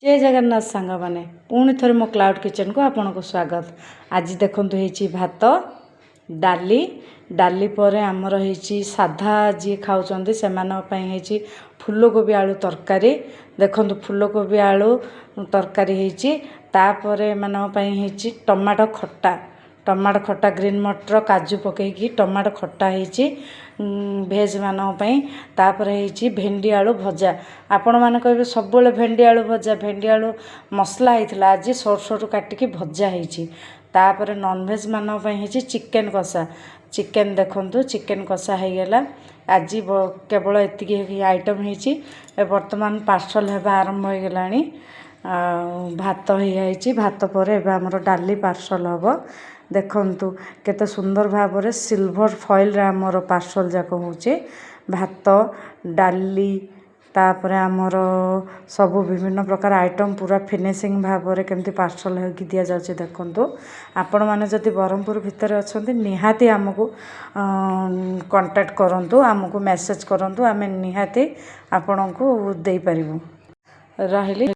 ଜୟ ଜଗନ୍ନାଥ ସାଙ୍ଗମାନେ, ପୁଣି ଥରେ ମୋ କ୍ଲାଉଡ଼ କିଚେନକୁ ଆପଣଙ୍କୁ ସ୍ୱାଗତ। ଆଜି ଦେଖନ୍ତୁ, ହେଇଛି ଭାତ, ଡାଲି। ଡାଲି ପରେ ଆମର ହେଇଛି ସାଧା ଯିଏ ଖାଉଛନ୍ତି ସେମାନଙ୍କ ପାଇଁ ହେଇଛି ଫୁଲକୋବି ଆଳୁ ତରକାରୀ। ଦେଖନ୍ତୁ, ଫୁଲକୋବି ଆଳୁ ତରକାରୀ ହେଇଛି। ତାପରେ ଏମାନଙ୍କ ପାଇଁ ହେଇଛି ଟମାଟୋ ଖଟା। ଟମାଟୋ ଖଟା, ଗ୍ରୀନ୍ ମଟର କାଜୁ ପକେଇକି ଟମାଟୋ ଖଟା ହେଇଛି ଭେଜ୍ ମାନଙ୍କ ପାଇଁ। ତାପରେ ହେଇଛି ଭେଣ୍ଡି ଆଳୁ ଭଜା। ଆପଣମାନେ କହିବେ, ସବୁବେଳେ ଭେଣ୍ଡି ଆଳୁ ଭଜା, ଭେଣ୍ଡି ଆଳୁ ମସଲା ହେଇଥିଲା, ଆଜି ସରୁ ସରୁ କାଟିକି ଭଜା ହେଇଛି। ତାପରେ ନନଭେଜ୍ ମାନଙ୍କ ପାଇଁ ହେଇଛି ଚିକେନ୍ କଷା। ଚିକେନ୍ ଦେଖନ୍ତୁ, ଚିକେନ୍ କଷା ହେଇଗଲା। ଆଜି କେବଳ ଏତିକି ଆଇଟମ୍ ହେଇଛି। ଏ ବର୍ତ୍ତମାନ ପାର୍ସଲ୍ ହେବା ଆରମ୍ଭ ହେଇଗଲାଣି। ଆଉ ଭାତ ହେଇଯାଇଛି। ଭାତ ପରେ ଏବେ ଆମର ଡାଲି ପାର୍ସଲ୍ ହେବ। ଦେଖନ୍ତୁ, କେତେ ସୁନ୍ଦର ଭାବରେ ସିଲଭର ଫଏଲ୍ରେ ଆମର ପାର୍ସଲ୍ ଯାକ ହେଉଛି। ଭାତ, ଡାଲି, ତାପରେ ଆମର ସବୁ ବିଭିନ୍ନ ପ୍ରକାର ଆଇଟମ୍ ପୁରା ଫିନିସିଂ ଭାବରେ କେମିତି ପାର୍ସଲ୍ ହେଇକି ଦିଆଯାଉଛି ଦେଖନ୍ତୁ। ଆପଣମାନେ ଯଦି ବ୍ରହ୍ମପୁର ଭିତରେ ଅଛନ୍ତି, ନିହାତି ଆମକୁ କଣ୍ଟାକ୍ଟ କରନ୍ତୁ, ଆମକୁ ମେସେଜ୍ କରନ୍ତୁ। ଆମେ ନିହାତି ଆପଣଙ୍କୁ ଦେଇପାରିବୁ। ରହିଲି।